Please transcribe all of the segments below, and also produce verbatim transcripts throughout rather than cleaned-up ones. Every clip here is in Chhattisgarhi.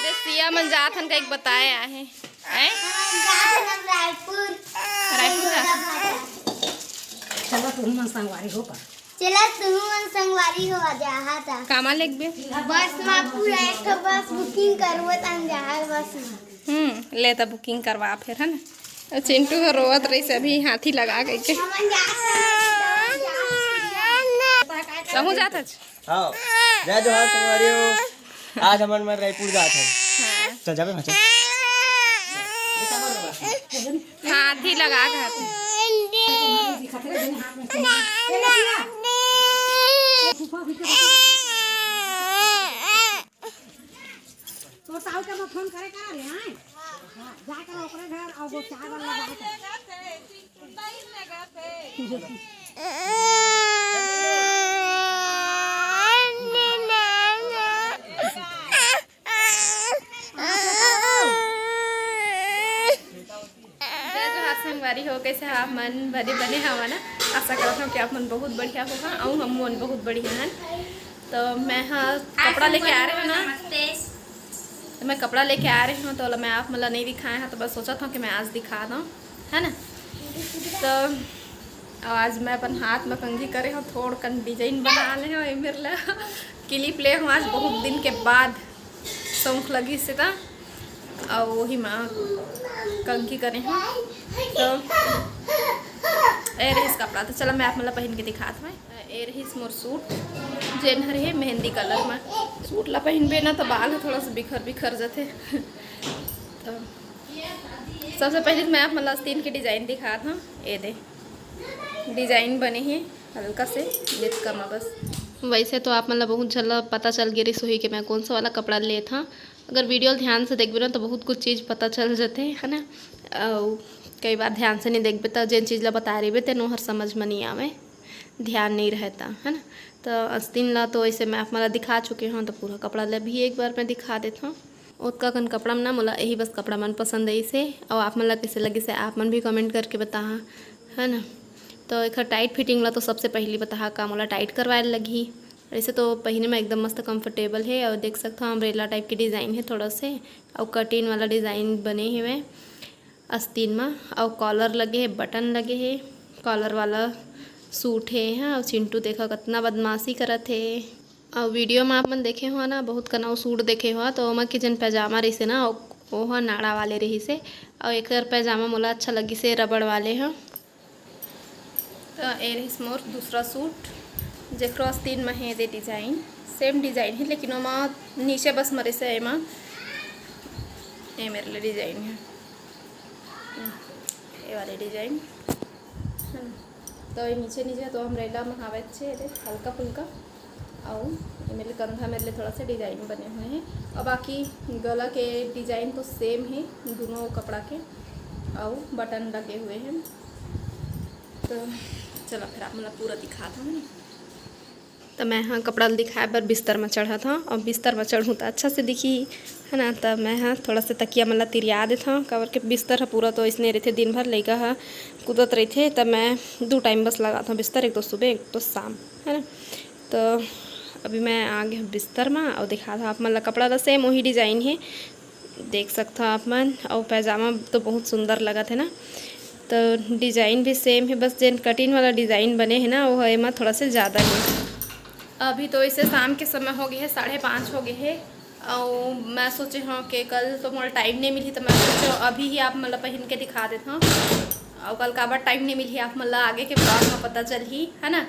देसिया मन जात हन, कइक बताए आहे। हैं? रायपुर। रायपुर जात हन। चला तुहू मन संगवारी हो का। चला तुहू मन संगवारी हो, आ जाहा ता। कामा लेगबे? बस मा पूरा एक ठो बस booking करवत हन, जाहा बस मा। हम्म, ले त booking करवा फेर, है ना? अउ चिंटू ह रोवत रहिस अभी, हाथी लगा कहिके। हमन जात हन। कहूँ जात हच? हाँ, जय जोहार संगवारी हो। आज हमन मन रायपुर जात हन। हाँ। चल जाबे भाचा। हाथी लगा के हाथी। तोर साहू के मैं फोन करे का रे, आय? हाँ, जाकर ओकरे घर अउ वो चाय वाला बात है। जय जोहार संगवारी हो, कइसे हव आप मन? बने, बने हवा ना? आशा करत हव कि आप मन बहुत बढ़िया होहा, अउ हम मन बहुत बढ़िया हन। तो मैं ह कपड़ा लेके आ रहे हव ना, नमस्ते। तो मैं कपड़ा लेके आ रहे हव, तो मैं आप मन ला नहीं दिखाए हव, तो बस सोचत हव कि मैं आज दिखा दव, है ना? तो अउ आज मैं अपन हाथ में कंघी करे हव, थोड़ कन design बना ले हव, ए मेर ला clip ले हव आज बहुत दिन के बाद। शौक लगिस हे त, अउ ओही म कंघी करे हव। तो ए रहिस कपड़ा, तो चला मैं आप मन ला पहिन के दिखात हव। ए रहिस मोर suit, जेन हर हे मेहंदी colour म। Suit ला पहिनबे ना, तो बाल ह थोड़ा सा बिखर बिखर जथे। तो सबसे पहले तो मैं आप मन ला आस्तीन के design दिखात हव। ए दे, design बने हे हल्का से, जितका म बस। वैसे तो आप मन ला बहुत झन ला पता चल गे रहिस होही कि मैं कौन सा वाला कपड़ा लेत हव। अगर video ल ध्यान से देखबे ना, तो बहुत कुछ चीज़ पता चल जथे, है ना? अउ कई बार ध्यान से नहीं देखबे, तो जेन चीज़ ला बता रहिबे, तेन ओहर समझ में नहीं आवे, ध्यान नहीं रहे त, है ना? तो आस्तीन ला तो ऐसे मैं आप मन ला दिखा चुके हव, तो पूरा कपड़ा ला भी एक बार मैं दिखा देत हव। ओतका कन कपड़ा म ना मोला यही बस कपड़ा मन पसंद आइस हे। अउ आप मन ला कइसे लगिस हे, आप मन भी comment करके बताहा, है ना? तो एखर tight fitting ला तो सबसे पहली बताहा का मोला tight करवाए ल लगही। वैसे तो पहिने में एकदम मस्त comfortable हे, अउ देख सकत हव umbrella type के design हे थोड़ा से, अउ cutting वाला design बने हेवय आस्तीन म, अउ collar लगे हे, button लगे हे, collar वाला suit हे एहा। अउ चिंटू देखा कतना बदमाशी करत हे। अउ video म आप मन देखे हो ना, बहुत कन अउ suit देखे हो, तो ओमा के जेन पैजामा रहिसे ना, ओ-, ओह नाड़ा वाले रहिसे। अउ एकर पैजामा मोला अच्छा लगिस हे, रबड़ वाले ह। तो ए रहिस मोर दूसरा suit, जेकरो आस्तीन म हे दे design, same design हे, लेकिन ओमा नीचे बस म रहिसे, एमा ए मेर ले design हे, ए वाले design। तो ये नीचे नीचे तो umbrella म हावय, अच्छे हे, हल्का फुल्का। अउ ये मेरे कंधा मेरे लिए थोड़ा सा design बने हुए हैं, और बाकी गला के design तो same है दोनों कपड़ा के, अउ button लगे हुए हैं। तो चलो फिर आप मतलब पूरा दिखा दो, है ना? तो मैं हाँ कपड़ा ल दिखाए बर बिस्तर म चढ़त हव, और बिस्तर म चढ़ूँ तो अच्छा से दिखी, है ना। तो मैं हाँ थोड़ा से तकिया मन ला तिरिया देत हव, काबर के बिस्तर ह पूरा तो इसने रहिथे, दिन भर लइका ह कूदत रहिथे। तो मैं दू time बस लगात हव बिस्तर, एक तो सुबह, एक तो शाम, है ना। तो अभी मैं आ गे हव बिस्तर म, और दिखात हव आप मन ला कपड़ा ला, same वही design हे। देख सकत हव आप मन, अउ पैजामा तो बहुत सुंदर लगत हे ना। तो design भी same हे, बस जेन cutting वाला design बने हे ना, वो एमा थोड़ा से ज़्यादा हे। अभी तो इसे शाम के समय हो गए हे, साढ़े पाँच हो गए हे, अउ मैं सोचे हव कि कल तो मोला time नहीं मिली, तो मैं सोचे अभी ही आप मन ला पहिन के दिखा देत हव, अउ कल काबर time नहीं मिली आप मन ला आगे के vlog में पता चलही, है ना।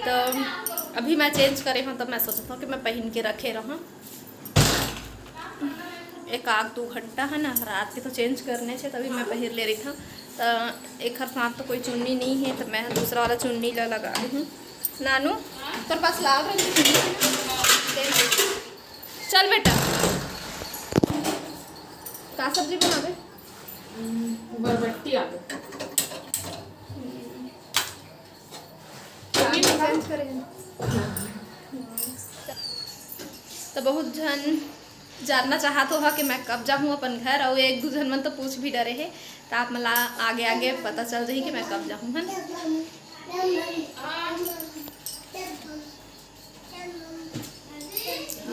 तो अभी मैं change करे हव, तो मैं सोचत हव कि मैं पहिन के रखे रहूँ। एक आध दू घंटा है ना, रात के तो change करने छे, तभी मैं पहिर ले रही था। तो एक हर साथ तो कोई चुन्नी नहीं है, तो मैं दूसरा वाला चुन्नी ला लगा रही हूँ। नानू, तोर पास लाल रंग की चुन्नी है ना? चल बेटा, का सब्जी बनाबे? बरबट्टी आलू। तो बहुत झन जानना चाहत हो कि मैं कब जाहूँ अपन घर, और एक दू झन मन तो पूछ भी डरे हे, तो आप मन ला आगे आगे पता चल जाही कि मैं कब जाहूँ, है ना?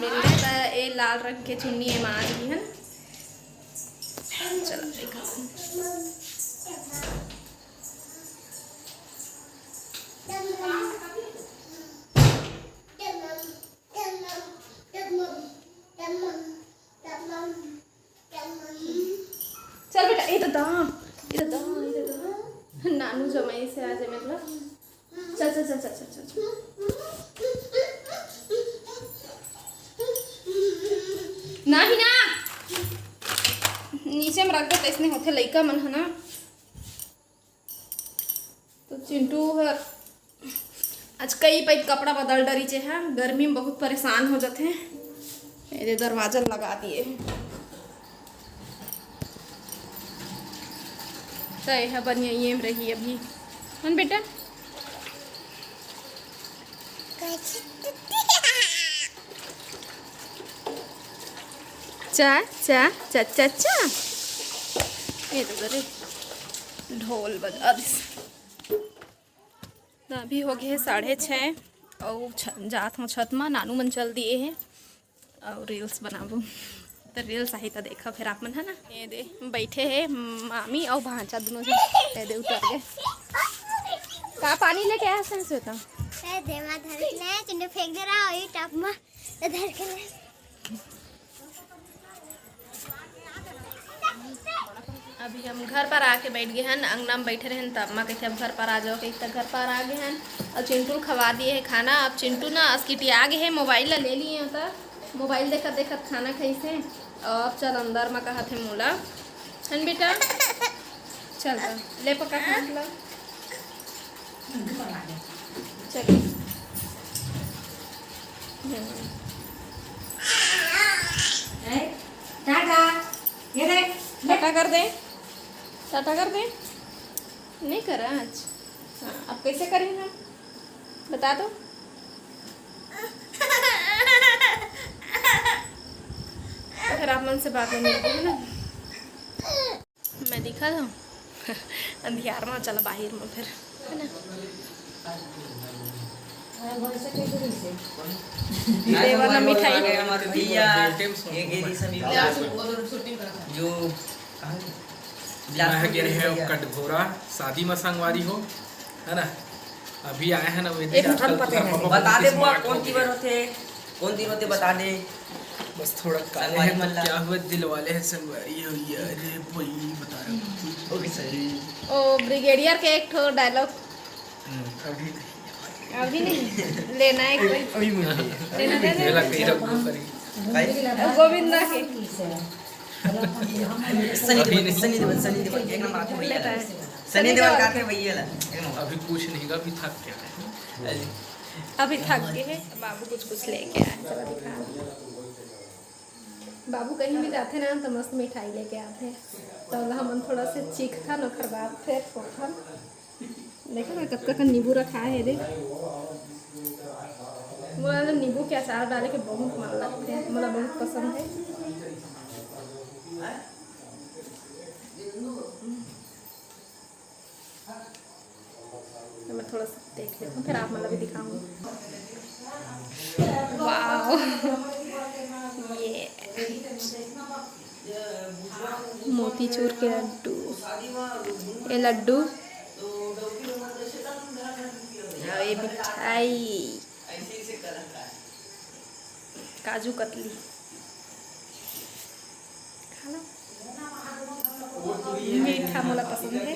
मिलने त ए लाल रंग के चुन्नी एमा आ जही हन। चला देखा। चल बेटा, इधर दा, इधर दा, इधर दा। नानू जमाई से आ जाए मतलब। चल, चल, चल, चल, चल, चल, चल। नाही ना। नीचे में रख दे, तइसने होथे लइका मन ह ना। तो चिंटू हर आज कई पइत कपड़ा बदल डरिचे ह, गर्मी में बहुत परेशान हो जाथे। एदे दरवाजा लगा दिए। त एहा बनियाइए में रही अभी। हन बेटा? चा, चा, चा, चा, चा। ए तो रे, ढोल बजा दिस। त अभी हो गए हे साढ़े छः, अउ छ-, जात हूँ छत मा, नानू मन चल दिए हे, अउ reels बनाबो। त reels आही त देखा फिर आप मन, है ना। ये दे, बैठे हे मामी अउ भांचा दोनों झन। ये दे, उतर गए। का पानी लेके आया हस श्वेता? ए, देवा धर के ले, चिंटू फेंक दे रहा, वही टब मा। अभी हम घर पर आके बैठ गए हन, अंगना में बैठे रहन, त अम्मा कहिथे, "अब घर पर आ जाओ," कहिथे, घर पर आ गए हन। और चिंटू ल खवा दिए है खाना। अब चिंटू ना अस्किटिया गए है, मोबाइल ला ले लिए हैं, त मोबाइल देखत देखत खाना खाइसे। और अब चल अंदर में कहत है मोला, हन बेटा, चल त ले पका खाना ला। चल। हम्म। ए, टाटा। ये देख, टाटा कर दे, टाटा कर दे। नहीं करा आज। हाँ, अब कैसे करें हम? बता दो। फिर आप मन से बाद में मिलते हैं ना। मैं दिखा दूँ। अंधियार में चला बाहिर में फिर, है ना? ये वाला मिठाई। हमारे भैया, ये गेरी सभी जो कहाँ? मैं गिरे हैं कटघोरा, शादी में संगवारी हो, है ना? अभी आए हैं ना, वो एक इधर उठन आजकल पते घर नहीं। पापा बता दे बहुत बुआ, smart कौन हो गए तीवर हैं। होते, कौन तीवर होते बता दे। बस थोड़ा काले संगवारी हैं तो मल्ला। क्या हुआ, दिल वाले हैं संगवारी हो, ये अरे भाई बता रहा हूँ। ओके सर। ओ, ब्रिगेडियर के एक ठो डायलॉग। हम्म, अभी नहीं। अभी नहीं, लेना है कोई। अभी मुझे। लेना, लेना। ये लग गई रघु पर ही। भाई? गोविंदा के। सनी देओल, सनी देओल, सनी देओल, एक नंबर आते भैया ला। सनी देओल का आते भैया ला, एक नंबर। अभी कुछ नहीं गा, अभी थक गया है। अभी थक गए हैं। बाबू कुछ कुछ लेके आए, चलो दिखा। बाबू कहीं भी जाते ना तो मस्त मिठाई लेके आते, तो हमन थोड़ा से चीखथन, ओकर बाद फिर सोथन। देखो ना, कतका कन नींबू रखा है रे। मोला ना नींबू के अचार डाले के बहुत मन लगथे, मोला बहुत पसंद है। तो मैं थोड़ा सा देख लेता हूँ, फिर आप मतलब भी दिखाऊंगी। वाओ, ये मोतीचूर के लड्डू, ये लड्डू, और ये मिठाई, काजू कतली। खा लो। मीठा मोला पसंद है,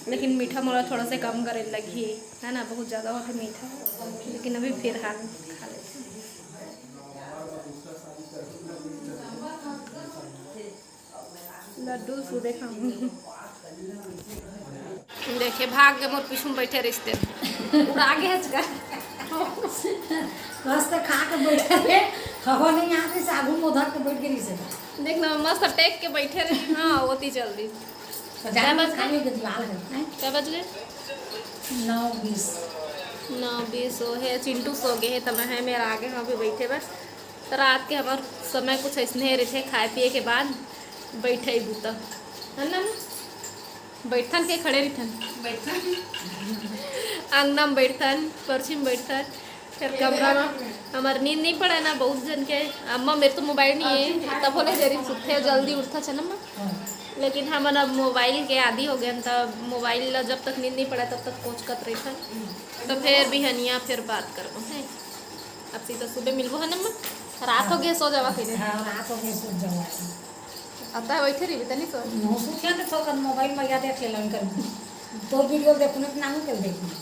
लेकिन मीठा मोला थोड़ा से कम करे लगही, है ना, बहुत ज़्यादा होथे मीठा, लेकिन अभी फिलहाल खा लेते हैं। लड्डू सुदे खाऊं। देखे, भाग के मोर पीछू में बैठे रिश्ते। उड़ा के हच का। मस्त खा के बैठे रहे। हवा नहीं आती से आगू में उधर के बैठ के रिश्ते। देख ना, मस्त टेक के बैठे रहे। हाँ, होती जल्दी। तो जान कै बज खाली गजलाल है, हैं? कै बज गए? नौ बीस। नौ बीस हो है, चिंटू सो गए है, तब है मेरा आगे, हाँ, भी बैठे बस। तो रात के हमार समय कुछ ऐसने रहिथे, खाए पिए के बाद बैठे ही बूता, है ना? बैठन के खड़े रहिथन। बैठन। अंगना में बैठथन, परछी में बैठथन, फिर कमरा में हमार नींद नहीं पड़े ना, बहुत जन के। अम्मा, मेरे तो मोबाइल नहीं है, तब बोले देरी सुते जल्दी उठता चल अम्मा। लेकिन हमन अब मोबाइल के आदी हो गए, तब मोबाइल ला जब तक नींद नहीं पड़े तब तक कोचकत रहिथे। तो फिर बिहनिया फिर बात करबो है। अब सीधा सुबह मिलबो है ना अम्मा, रात हो गए, सो जावा फिर। हाँ, रात हो गए, सो जावा। अब तो बैठे रही तनी सो। मुँह सुखिया तो थोकन मोबाइल में या देख लेलन कर। तो वीडियो देखने के नाम कर देखी।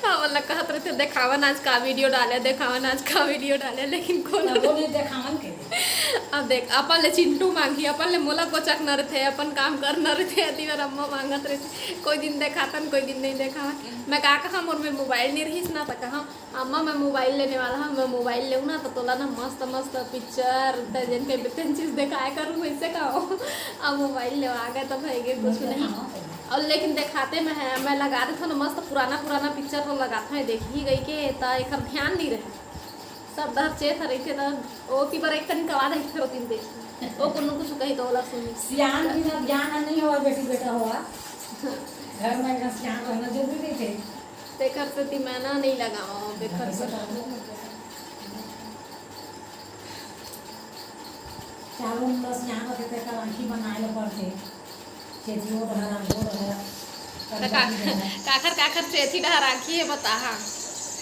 हाँ, मतलब कहत रहिथे, "देखावन आज का वीडियो डाले, देखावन आज का वीडियो डाले," लेकिन कौन तब वो नहीं देखावन के। अब देख, अपन ले चिंटू मांगी, अपन ले मोला कोचक न रहिथे, अपन काम करना रहिथे, अति बार अम्मा मांगत रहिथे, कोई दिन देखातन, कोई दिन नहीं देखावन। मैं का कहा, मोर में मोबाइल नहीं रहिस ना, त कहा, "अम्मा, मैं मोबाइल लेने वाला हूँ, मैं मोबाइल लेऊँ ना, तो तोला ना मस्त मस्त पिक्चर, ते जेन के तेन चीज देखाए करूँ," वैसे कहो। अब मोबाइल लेवा गए तो भई गे कुछ नहीं। और लेकिन देखाते में है, मैं लगा देता ना मस्त पुराना पुराना पिक्चर तो लगाता है, देखी गई के, त एकर ध्यान नहीं रहे। सब डहर चेत रहिथे त ओ की बर एक कन कवा दे, फिर ओतिन देखी। ओ कोनो कुछ कही तो ओला सुनी। सियान बिना ज्ञान नहीं हो बेटी बेटा होवा। घर में एकदम सियान रहना जरूरी थे। तेकर सेती मैं ना नहीं लगावा, बेकर से। चारों मुड़ा सियान रखे तेकर आँखी बनाए ला पड़थे। चेतियो डहर, आगो डहर, त का-, काखर, काखर चेती डहर आँखी है, बताहा।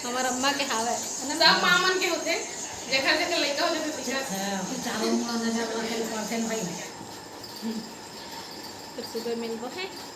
हमर अम्मा के हावय, है ना? सब माँ मन के होथे, जेखर जेखर लइका हो जाथे, तेखर। हाँ, चारों मुड़ा नजर रखे पड़थे न भाई। फिर सुबह मिलबो है।